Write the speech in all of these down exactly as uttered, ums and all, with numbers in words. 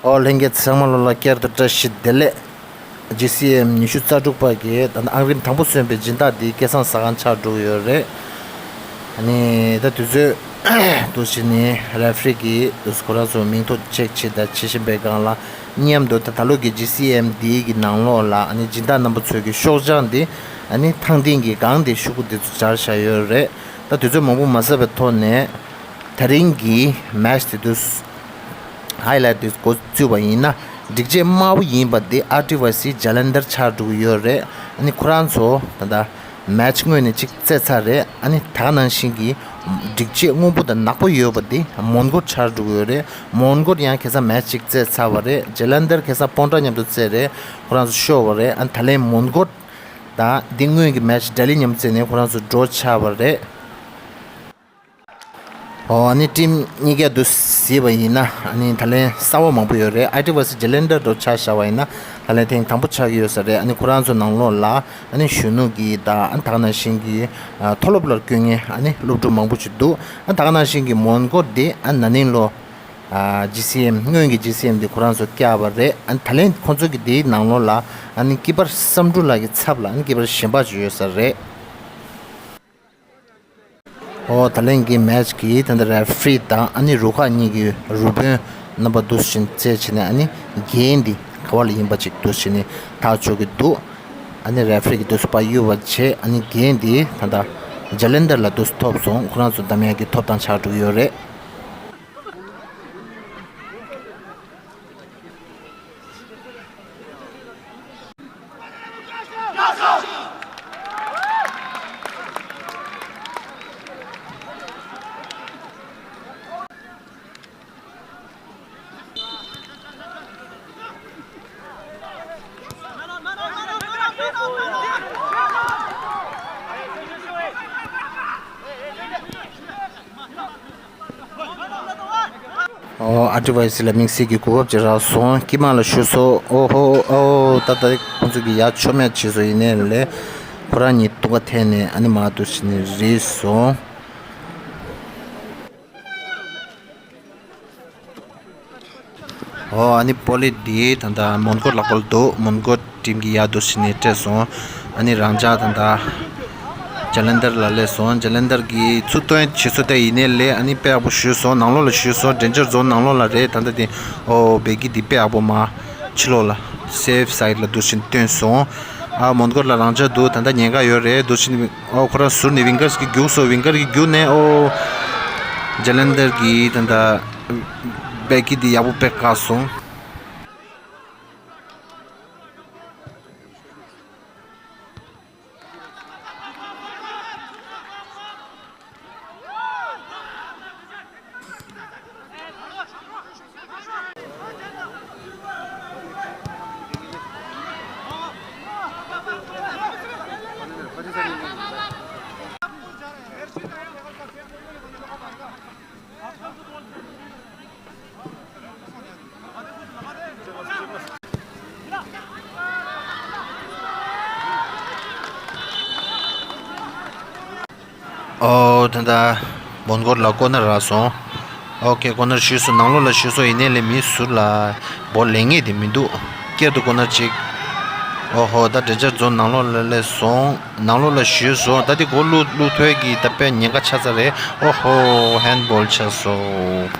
ཨོ་ལྷན་རྒྱས་ཚང་མ་ལོ་ལ་བསྐྱར་དུ་བཀྲ་ཤིས་བདེ་ལེགས། ཇི་སི་ཨེམ་ཉི་ཤུ་རྩ་དྲུག་པ་གི་ད་ལྟ་ཨང་རིམ་དང་པོ་སོན་པའི་སྦྱིན་བདག་འདི་སྐལ་བཟང་ཟ་ཁང་ཆགས་འགྲོ་གི་ཡོད་རེད། ཨ་ནི་ད་དུས་ཚོད་འདུག་བྱས་ནས་རེ་ཧྥི་རི་གིས་འདུག་ཁོ་རང་ཚོ་མིང་ཐོ་ཅེག་བྱེད་ད་བྱེད་བཞིན་པའི་སྒང་ལ་མཉམ་དུ་ད་ད་ལོ་གི་ཇི་སི་ཨེམ་འདི་གི་ནང་ལོགས་ལ་ཨ་ནི་སྦྱིན་བདག་རྣམ་པ་ཚོས་ཀྱི་ཤོག་བྱང་འདི་ཨ་ནི་ཐང་སྟེང་གི་སྒང་དེ་ཤོག་གུ་འདི་ཚོ་སྦྱར་བཞག་ཡོད་རེད། ད་དུས་ཚོད་མང་པོ་མ་ཟད་པའི་ཐོག་ནས་དེ་རིང་གི་མེ་ཆི་དེ་དུས་ཧའི་ལའེ་ཊི་དེ་འགོ་བཙུགས་པ་ཡིན་ན་སྒྲིག་ཆས་དམར་པོ་ཡིན་པ་དེ་ཨར་ཊི་ཝའི་སི་ཇ་ལན་དར་ཆགས་འགྲོ་གི་ཡོད་རེད། ཨ་ནི་ཁོ་རང་ཚོ་ད་ལྟ་མེ་ཆི་སྔོན་ནས་གཅིག་རྩེད་ཚར་རེད། ཨ་ནི་ད་ག་ནང་བཞིན་གྱི་སྒྲིག་ཆས་སྔོན་པོ་དང་ནག་པོ་ཡོད་པ་དེ་མོན་གྷོ་ཆགས་འགྲོ་གི་ཡོད་རེད། མོན་གྷོ་ཡང་ཁ་སང་མེ་ཆི་གཅིག་རྩེད་ཚར་བ་རེད། ཇ་ལན་དར་ཁ་སང་སྤོན་ཊ་མཉམ་དུ་རྩེད་རེད། ཁོ་རང་ཚོ་ཤོར་བ་རེད། ཨ་ནི་ད་ལན་མོན་གྷོ་དང་འདི་སྔོན་གྱི་མེ་ཆི་ལྡི་ལི་མཉམ་རྩེད་ནས་ཁོ་རང་ཚོ་ཌོ་རོ་ཆགས་པ་རེད། ཨོ་ཨ་ནི་ཊིམ་གཉིས་ཀ་དུ་གཟིགས་པ་ཡིན་ན་ཨ་ནི་ད་ལན་གསར་པ་མང་པོ་ཡོད་རེད། ཨར་ཊི་ཝའི་སི་ཇ་ལན་དར་དུ་ཆ་བཞག་པ་ཡིན་ན་ད་ལན་ཐེངས་དང་པོ་ཆགས་ཀྱི་ཡོད་ས་རེད། ཨ་ནི་ཁོ་རང་ཚོ་ནང་ལོགས་ལ་ཨ་ནི་གཞོན་ནུ་གི་དང་ཨ་ནི་ད་ག་ནང་བཞིན་གྱི་ཨ་མཐོ་སློབ་ལ་བསྐྱོད་མཁན་ཨ་ནི་སློབ་ཕྲུག་མང་པོ་ཅིག་འདུག་ཨ་ད་ག་ནང་བཞིན་གྱི་མོན་གྷོ་དེ་ཨ་ན་ནིང་ལོ་ཨ་ཇི་སི་ཨེམ་སྔོན་གྱི་ཇི་སི་ཨེམ་དེ་ཁོ་རང་ཚོ་བཀྱགས་པ་རེད། ཨ་ནི་ད་ལན་ཁོང་ཚོ་གི་དེའི་ནང་ལོགས་ལ་ཨ་ནི་ཀི་པར་བསམ་འགྲུབ་ལགས་ཀྱི་ཚབ་ལ་ཨ་ནི་ཀི་པར་གཞན་པ་ཅིག་ཡོད་ས་རེད། ཨོ་ད་ལན་གྱི་མེ་ཆི་གི་ད་ལྟ་རེ་ཧྥི་རི་དང་ཨ་ནི་རུ་ཁག་གཉིས་ཀྱི་རུ་དཔོན་རྣམ་པ་འདུག་བཞིན་རྩེད་བྱས་ནས་ཨ་ནི་འགན་འདི་ག་བ་ལ་ཡིན་པ་ཅིག་འདུག་བྱས་ནས་ཐག་གཅོད་ཀྱི་འདུག་ཨ་ནི་རེ་ཧྥི་རི་གི་འདུག་སུ་པ་གཡུག་པ་བྱས། ཨ་ནི་འགན་འདི་ད་ལྟ་ཇ་ལན་དར་ལ་འདུག་སུ་ཐོབ་སོང་། ཁོ་རང་ཚོ་འདམ་ཡག་གི་ཐོབ་ཐང་ཆགས་འགྲོ་གི་ཡོད་རེད། ཨོ་ཨར་ཊི་ཝའི་སི་ལ་དམིགས་བསལ་གྱི་གོ་སྐབས་ཅིག་རག་སོང་། དཀྱིལ་མ་ལ་གཞུས་སོང་། ཨོ་ཧོ་ཨོ་ད་ལྟ་ཁོང་ཚོ་གི་ཡ་ཆོ་མེད་བྱས་སོང་། ཡིན་ནའི་ལས་ཁོ་རང་གཉིས་ཐུག་ཁ་འཐེན་ནས་ཨ་ནི་མར་འདུག་བྱས་ནས་རིལ་སོང་། ཨོ་ཨ་ནི་བོ་ལི་འདི་ད་ལྟ་མོན་གྷོ་ལག་པར་འདུག་མོན་གྷོ་ཊིམ་གྱི་ཡ་འདུག་བྱས་ནས་སྤྲད་སོང་། ཨ་ནི་རང་འཇགས་ད་ལྟ་ཇ་ལན་དར་ལ་སླེབས་སོང་། ཇ་ལན་དར་གྱིས་ཚུར་སྟོན་བྱེད་སོང་སྟེ། ཡིན་ནའི་ལས་ཨ་ནི་དཔེ་ཡག་པོ་གཞུས་སོང་། ནང་ལོགས་ལ་གཞུས་སོང་། ཌེན་ཇར་ཛོན་ནང་ལོགས་ལ་རེད། ད་ལྟ་དེ་ཨོ་བེ་གི་འདི་དཔེ་ཡག་པོ་མར་ཕྱི་ལོགས་ལ་སེབ་སའིཌ་ལ་འདུག་བྱས་ནས་བཏོན་སོང་། ཨ་མོན་གྷོ་ལ་རང་འཇགས་འདུག་ད་ལྟ་ཉེན་ཁ་ཡོད་རེད། འདུག་བྱས་ནས་ཨོ་ཁོ་རང་ཟུར་ནས་ཝིང་གར་གྱིས་རྒྱུགས་སོང་། ཝིང་གར་གྱིས་རྒྱུགས་ནས་ཨོ་ཇ་ལན་དར་གྱིས་ད་ལྟ་བེ་གི་འདི་ཡག་པོ་དཔེ་བཀག་སོང་། ཨོ་ད་ལྟ་མོན་གྷོ་ལ་ཀོ་ནར་རག་སོང་། ཨོ་ཁེ་ཀོ་ནར་གཞུས་སོང་། ནང་ལོགས་ལ་གཞུས་སོང་། ཡིན་ནའི་ལས་མི་ཟུར་ལ་བོ་ལེན་ངེས་དེ་མི་འདུག་བསྐྱར་དུ་ཀོ་ནར་ཅིག་ཨོ་ཧོ་ད་ཌེན་ཇར་ཛོན་ནང་ལོགས་ལ་སླེབས་སོང་། ནང་ལོགས་ལ་གཞུས་སོང་། ད་དེ་གོ་བླུག་བླུག་ཐོས་ཀྱི་ད་དཔེ་ཉེན་ཁ་ཆགས་ཚར་རེད། ཨོ་ཧོ་ཧན་བོལ་ཆགས་སོང་།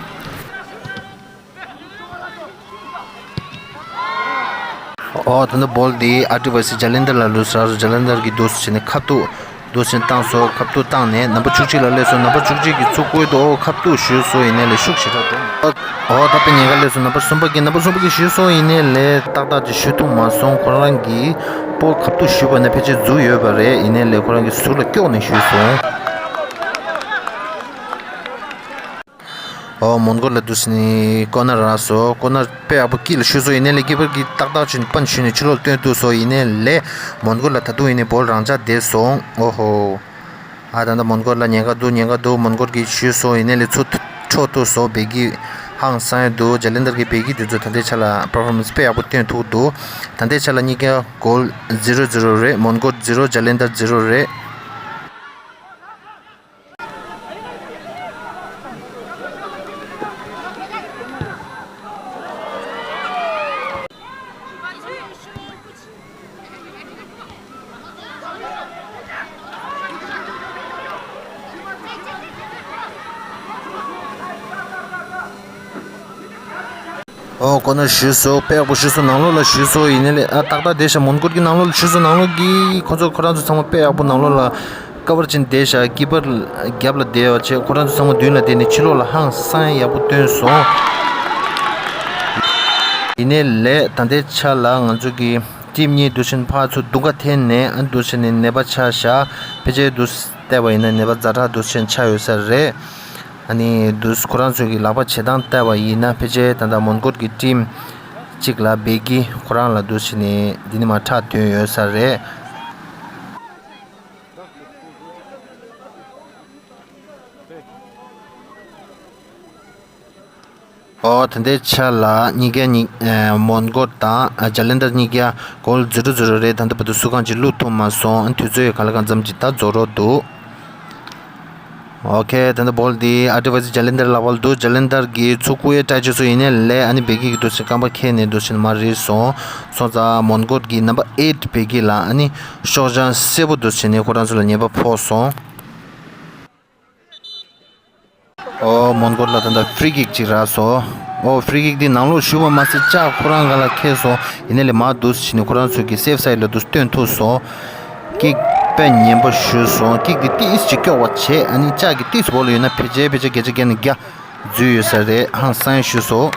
ཨོ་ད་ནི་བོལ་དེ་ཨར་ཊི་ཝའི་སི་ཇ་ལན་དར་ལ་ལུས་ས་ར། ཇ་ལན་དར་གྱིས་འདུག་སེ་བྱས་ནས་ཁ་ཐུག་འདུག་སེ་བཏང་སོང་། ཁ་ཐུག་བཏང་ནས་ནམ་བར་བཅུ་གཅིག་ལ་སླེབས་སོང་། ནམ་བར་བཅུ་གཅིག་གིས་ཚུར་བཀོལ་འདུག་ཨོ་ཁ་ཐུག་གཞུས་སོང་། ཡིན་ནའི་ལས་ཤུགས་ཞེ་དྲག་འདུག་ཨོ་ད་དཔེ་ཉེན་ཁ་སླེབས་སོང་། ནམ་བར་གསུམ་པ་གིས་ནམ་བར་གསུམ་པ་གིས་གཞུས་སོང་། ཡིན་ནའི་ལས་ཏག་ཏག་ཅིག་གཞུ་ཐུབ་མ་སོང་། ཁོ་རང་གིས་བོལ་ཁ་ཐུག་གཞུས་པ་ན་ཕལ་ཆེར་འཛུགས་ཡོད་པ་རེད། ཡིན་ནའི་ལས་ཁོ་རང་གི་ཟུར་ལ་ཀྱོག་ནས་གཞུས་སོང་། ཨོ་མོན་གྷོ་ལ་འདུག་སེ་ནི་ཀོ་ནར་རག་སོང་། ཀོ་ནར་དཔེ་ཡག་པོ་དཀྱིལ་ལ་གཞུས་སོང་། ཡིན་ནའི་ལས་ཀི་པར་གྱིས་ཏག་ཏག་ཅིག་སྤུན་གཞུས་ནས་ཕྱི་ལོགས་ལ་བཏོན་ཐུབ་སོང་། ཡིན་ནའི་ལས་མོན་གྷོ་ལ་ད་དུང་ཡིན་ནའི་བོལ་རང་འཇགས་བསྡད་སོང་། ཨོ་ཧོ། ཨ་ད་ལྟ་མོན་གྷོ་ལ་ཉེན་ཁ་འདུག་ཉེན་ཁ་འདུག་མོན་གྷོ་གིས་གཞུས་སོང་། ཡིན་ནའི་ལས་ཚུར་འཕྲོག་ཐུབ་སོང་། བེ་གི་ཧང་སང་ཡོད་འདུག་ཇ་ལན་དར་གྱི་བེ་གི་དེ་ཚོ་ད་ལྟའི་ཆ་ལ་པར་ཕོར་མན་སི་དཔེ་ཡག་པོ་སྟོན་ཐུབ་འདུག་ད་ལྟའི་ཆ་ལ་གཉིས་ཀ་གོལ་ཛི་རོ་ཛི་རོ་རེད། མོན་གྷོ་ཛི་རོ་ཇ་ལན་དར་ཛི་རོ་རེད། ཨོ་ཁོ་ན་ཞུས་སོ། དཔེ་ཡག་པོ་ཞུས་སོ། ནང་ལོགས་ལ་ཞུས་སོ། ཡིན་ནའི་ལས་ཨ་ཏག་ཏག་བསྡད་ཤག་མོན་གྷོ་གི་ནང་ལོགས་ལ་ཞུས་སོ། ནང་ལོགས་ཀྱི་ཁོ་ཚོ་ཁོ་རང་ཚོ་ཚང་མ་དཔེ་ཡག་པོ་ནང་ལོགས་ལ་ཀ་བར་བྱས་བསྡད་ཤག་ཀི་པར་རྒྱབ་ལ་བསྡད་པ་བྱས། ཁོ་རང་ཚོ་ཚང་མ་མདུན་ལ་བསྡད་ནས་ཕྱི་ལོགས་ལ་ཧང་སང་ཡག་པོ་སྟོན་སོང་། ཡིན་ནའི་ལས་ད་ལྟའི་ཆ་ལ་ང་ཚོ་གི་ཊིམ་གཉིས་འདུག་ཕྱིན་ཕར་ཚུར་རྡུང་ཁ་འཐེན་ནས་ཨ་འདུག་ཕྱིན་ནས་ནད་པ་ཆགས་ཤག་ཕལ་ཆེར་འདུག་བལྟས་པ་ཡིན་ན་ནད་པ་ཛ་དྲག་འདུག་ཕྱིན་ཆགས་ཡོད་ས་རེད། ཨ་ནི་འདུག་ཁོ་རང་ཚོ་གི་ལག་པ་བྱེད་སྟངས་བལྟས་པ་ཡིན་ན་ཕལ་ཆེར་ད་ལྟ་མོན་གྷོ་གི་ཊིམ་གཅིག་ལ་སྦེ་གི་ཁོ་རང་ལ་འདུག་ཕྱིན་ནས་འདི་ནས་མར་ཁྲག་ཐོན་ཡོད་ས་རེད། ཨོ་ད་ལྟའི་ཆ་ལ་གཉིས་ཀ་གཉིས་ཨེ་མོན་གྷོ་དང་ཨ་ཇ་ལན་དར་གཉིས་ཀ་གོལ་ཛི་རོ་ཛི་རོ་རེད། ད་ལྟ་བར་དུ་སུ་གང་ཅིག་བླུག་ཐུབ་མ་སོང་། ཨ་དུས་ཚོད་ག་ལ་གང་ཙམ་ཅིག་ད་རྫོགས་རོགས་འདུག་ཨོ་ཁེ། ད་ལྟ་བོལ་འདི་ཨར་ཊི་ཝའི་སི་ཇ་ལན་དར་ལ་བལ་འདུག་ཇ་ལན་དར་གྱིས་ཚུར་རྐུ་ཡས་ཊའི་བྱས་སོང་། ཡིན་ནའི་ལས་ཨ་ནི་སྦེ་གི་གི་འདུག་ཕྱིན་རྐང་པ་ཁེལ་ནས་འདུག་ཕྱིན་མར་རིལ་སོང་། སོང་ཙང་མོན་གྷོ་གི་ནམ་བར་ཨེཊ་སྦེ་གི་ལ་ཨ་ནི་ཤོག་བྱང་སེར་པོ་འདུག་ཕྱིན་ནས་ཁོ་རང་ཚོ་ལ་ཉེས་པ་ཕོག་སོང་། ཨོ་མོན་གྷོ་ལ་ད་ལྟ་ཧྥི་རི་ཀིག་ཅིག་རག་སོང་། ཨོ་ཧྥི་རི་ཀིག་འདི་ནང་ལོགས་ཞུགས་པ་མ་ཟད་ལྕགས་ཁོ་རང་སྒང་ལ་ཁེལ་སོང་། ཡིན་ནའི་ལས་མར་འདུག་ཕྱིན་ནས་ཁོ་རང་ཚོ་གི་སེབ་སའིཌ་ལ་འདུག་བཏོན་ཐུབ་སོང་། ཀིག་དཔེ་ཉེན་པོ་ཞུས་སོང་། ཀིག་འདི་ཏིས་ཅིག་སྐྱོ་བ་བྱས། ཨ་ནི་ལྕགས་ཀྱི་ཏིས་བོ་ལ་ཡོད་ན་ཕལ་ཆེར་ཕལ་ཆེར་བརྒྱ་ཆ་བརྒྱ་ནས་བརྒྱ་འཛུལ་ཡོད་ས་རེད། ཧང་སང་ཞུས་སོང་།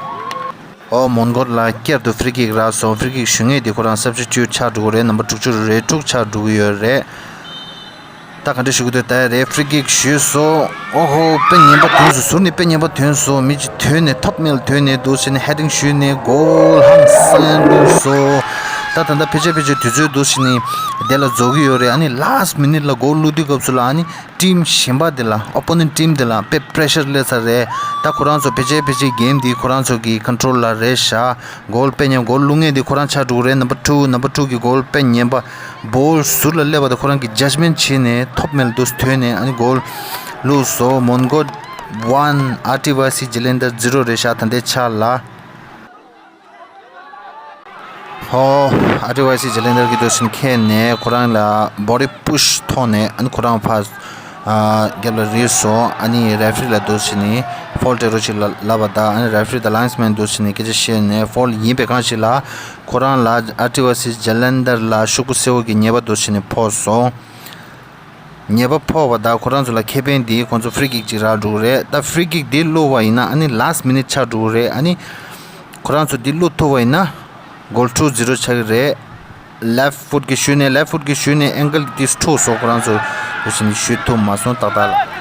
ཨོ་མོན་གྷོ་ལ་བསྐྱར་དུ་ཧྥི་རི་ཀིག་རག་སོང་། ཧྥི་རི་ཀིག་ཞུ་མཁན་དེ་ཁོ་རང་སབ་སི་ཊི་ཊུཊ་ཆགས་འགྲོ་གི་རེད། ནམ་བར་དྲུག་ཅུ་རེ་དྲུག་ཆགས་འགྲོ་གི་ཡོད་རེད། ད་ག་འདྲ་ཞུ་གི་འདུག་ད་རེད་ཧྥི་རི་ཀིག་ཞུས་སོང་། ཨོ་ཧོ་དཔེ་ངན་པ་ཐོན་སོང་། ཟུར་ནས་དཔེ་ངན་པ་ཐོན་སོང་། མི་གཅིག་ཐོན་ནས་ཐོབ་མེད་ལ་ཐོན་ནས་འདུག་ཕྱིན་ནས་ཧེ་ཌིང་ཞུས་ནས་གོལ་ཧང་སང་བླུགས་སོང་། ད་ད་ལྟ་ཕལ་ཆེར་ཕལ་ཆེར་དུས་ཚོད་འདུག་ཕྱིན་ནས་དེ་ལ་རྫོགས་ཀྱི་ཡོད་རེད། ཨ་ནི་ལཱ་སི་མི་ནིཊ་ལ་གོལ་བླུགས་དུས་སྐབས་སུ་ལ་ཨ་ནི་ཊིམ་གཞན་པ་དེ་ལ་ཨོ་པོ་ནེན་ཊིམ་དེ་ལ་དཔེ་པི་རེ་ཤར་སླེབས་ཚར་རེད། ད་ཁོ་རང་ཚོ་ཕལ་ཆེར་ཕལ་ཆེར་གེམ་འདི་ཁོ་རང་ཚོ་གི་ཀོན་ཊོལ་ལ་རེད་ཤག་གོལ་དཔེ་ཉེན། གོལ་བླུགས་མཁན་དེ་ཁོ་རང་ཆགས་འགྲོ་གི་རེད། ནམ་བར་ཊུ། ནམ་བར་ཊུ་གི་གོལ་དཔེ་ཉེན་པ། བོལ་ཟུར་ལ་སླེབས་པ་དང་ཁོ་རང་གི་ཇཇ་མེན་ཊི་བྱས་ནས་ཐོབ་མེད་ལ་འདུག་ཐོན་ནས་ཨ་ནི་གོལ་བླུགས་སོང་། མོན་གྷོ་ཝན། ཨར་ཊི་ཝའི་སི་ཇ་ལན་དར་ཛི་རོ་རེད་ཤག་ད་ལྟའི་ཆ་ལ། ཧོ། ཨར་ཊི་ཝའི་སི་ཇ་ལན་དར་གྱིས་འདུག་ཕྱིན་ཁེལ་ནས་ཁོ་རང་ལ་བོ་ཌི་པུ་ཤི་ཐོག་ནས་ཨ་ནི་ཁོ་རང་ཕར་ཨ་རྒྱབ་ལ་རིལ་སོང་། ཨ་ནི་རེ་ཕི་རི་ལ་འདུག་ཕྱིན་ནས་ཕོལ་སྤྲད་རོགས་ཅིག་ལབ་པ་དང་། ཨ་ནི་རེ་ཕི་རི་དང་ལའིན་སི་མེན་འདུག་ཕྱིན་ནས་སྐད་ཆ་བཤད་ནས་ཕོལ་ཡིན་པའི་གང་ཞིག་ལ་ཁོ་རང་ལ་ཨར་ཊི་ཝའི་སི་ཇ་ལན་དར་ལ་ཤོག་བུ་སེར་པོ་གི་ཉེས་པ་འདུག་ཕྱིན་ནས་ཕོག་སོང་། ཉེས་པ་ཕོག་པ་དང་ཁོ་རང་ཚོ་ལ་ཁེ་ཕན་འདི་ཁོང་ཚོ་ཧྥི་རི་ཀིག་ཅིག་རག་འགྲོ་གི་རེད། ད་ཧྥི་རི་ཀིག་འདི་བླུགས་པ་ཡིན་ན་ཨ་ནི་ལཱ་སི་མི་ནིཊ་ཆགས་འགྲོ་གི་རེད། ཨ་ནི་ཁོ་རང་ཚོ་འདི་བླུགས་ཐུབ་པ་ཡིན་ན་གོལ་ཊུ་ཛི་རོ་ཆགས་ཀྱི་རེད། ལེཕ་ཕུཊ་གིས་ཞུས་ནས་ལེཕ་ཕུཊ་གིས་ཞུས་ནས་ཨེང་གལ་འདི་འཁྲུགས་སོང་། ཁོ་རང་ཚོ་འདུག་ཕྱིན་ནས་ཞུ་ཐུབ་མ་སོང་ཏག་ཏག་ལ།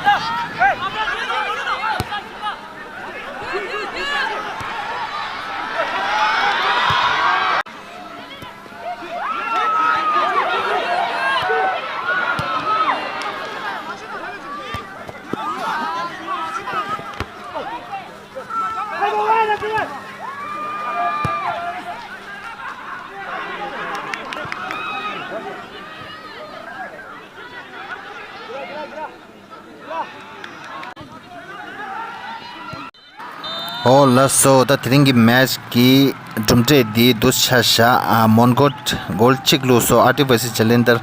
ཨོ་ལགས་སོ། ད་དེ་རིང་གི་མེ་ཆི་གི་གྲུབ་འབྲས་འདི་འདུག་ཆ་བཞག་ཨ་མོན་གྷོ་གོལ་གཅིག་བླུགས་སོང་། ཨར་ཊི་ཝའི་སི་ཇ་ལན་དར་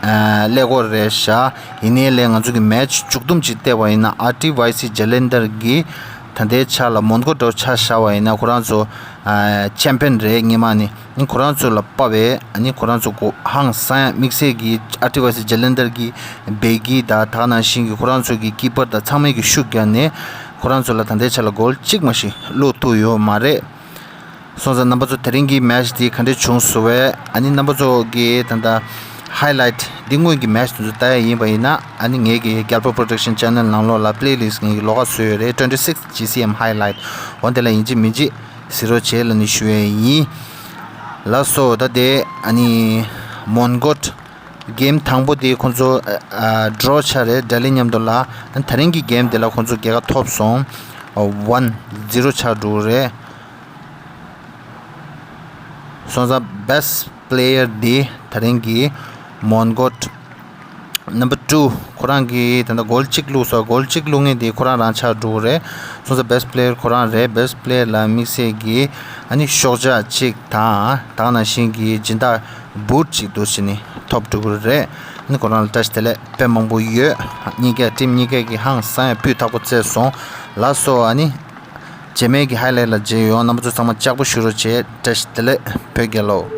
ཨ་ཀླད་ཀོར་རེད་བཞག་ཡིན་ནའི་ལས་ང་ཚོ་གི་མེ་ཆི་མཇུག་བསྡོམས་ཅིག་བལྟས་པ་ཡིན་ན་ཨར་ཊི་ཝའི་སི་ཇ་ལན་དར་གི་ད་ལྟའི་ཆ་ལ་མོན་གྷོ་འདྲ་བོ་ཆ་བཞག་པ་ཡིན་ན་ཁོ་རང་ཚོ་ཨ་ཆེམ་པིན་རེད། སྔོན་མ་ནས། ཨ་ནི་ཁོ་རང་ཚོ་ལ་དཔའ་བའི་ཨ་ནི་ཁོ་རང་ཚོ་གོ་ཧང་སང་ཡ་དམིགས་བསལ་གྱི་ཨར་ཊི་ཝའི་སི་ཇ་ལན་དར་གྱི་བེ་གི་དང་དེ་ནང་བཞིན་གྱི་ཁོ་རང་ཚོ་གི་ཀི་པར་དང་ཚང་མས་ཀྱི་ཤུགས་བརྒྱབ་ནས་ཁོ་རང་ཚོ་ལ་ད་ལྟའི་ཆ་ལ་གོལ་གཅིག་མ་ཞིག་བླུགས་ཐུབ་ཡོད་མ་རེད། སོང་ཙང་རྣམ་པ་ཚོ་དེ་རིང་གི་མེ་ཆི་འདི་ག་འདྲས་བྱུང་སོང་བས། ཨ་ནི་རྣམ་པ་ཚོ་གི་ད་ལྟ་ཧའི་ལའིཊ་འདི་སྔོན་གྱི་མེ་ཆི་དེ་ཚོ་ལྟ་ཡ་ཡིན་པ་ཡིན་ན་ཨ་ནི་ངེད་ཀྱི་རྒྱལ་པོ་པོ་རོ་ཌག་ཤན་ཆེ་ནལ་ནང་ལོགས་ལ་པི་ལེ་ལིསི་ངེད་ཀྱི་ལོགས་ཀ་བཟོས་ཡོད་རེད། ཊུ་ཝེན་ཊི་སིག་ཇི་སི་ཨེམ་ཧའི་ལའིཊ། འོ་དེ་ལ་ཡིན་གཅིག་མིན་གཅིག་གཟིགས་རོགས་བྱེད་ལབ་ནས་ཞུ་ཡས་ཡིན། ལགས་སོ། ད་དེ་ཨ་ནི་མོན་གྷོ་གེམ་དང་པོ་དེ་ཁོང་ཚོ་ཨ་ཌོ་རོ་ཆགས་རེད་འབྲ་ལི་མཉམ་དུ་ལ། ཨ་ནི་དེ་རིང་གི་གེམ་དེ་ལ་ཁོང་ཚོ་རྒྱལ་ཁ་ཐོབ་སོང་། ཝན་ཛི་རོ་ཆགས་འགྲོ་གི་རེད། སོང་ཙང་བེ་སི་ཊི་པི་ལེ་ཡར་དེ་དེ་རིང་གི་མོན་གྷོ་ནམ་བར་ཊུ་ཁོ་རང་གིས་ད་ལྟ་གོལ་གཅིག་བླུགས་སོང་། གོལ་གཅིག་བླུགས་མཁན་དེ་ཁོ་རང་རང་ཆགས་འགྲོ་གི་རེད། སོང་ཙང་བེ་སི་ཊི་པི་ལེ་ཡར་ཁོ་རང་རེད། བེ་སི་ཊི་པི་ལེ་ཡར་ལ་དམིགས་བསལ་གྱི་ཨ་ནི་ཤོག་ཆག་གཅིག་དང་དེ་ནང་བཞིན་གྱི་སྦྱིན་བདག་བུཊ་གཅིག་འདུག་བྱས་ནས་ཐོབ་འགྲོ་གི་རེད། ཨ་ནི་ཁོ་རང་ལ་བཀྲ་ཤིས་བདེ་ལེགས་དཔེ་མང་པོ་ཡོད། གཉིས་ཀས་ཊིམ་གཉིས་ཀས་ཀྱི་ཧང་སང་ཡ་སྤུས་དག་པོ་རྩེས་སོང་། ལགས་སོ། ཨ་ནི་ རྗེས་མའི་གི་highlight་ལ་མཇལ་ཡོང་། རྣམ་པ་ཚོ་ཚང་མ་ལྕགས་པོ་ཞུ་རོགས་བྱེད། བཀྲ་ཤིས་བདེ་ལེགས། བོད་རྒྱལ་ལོ།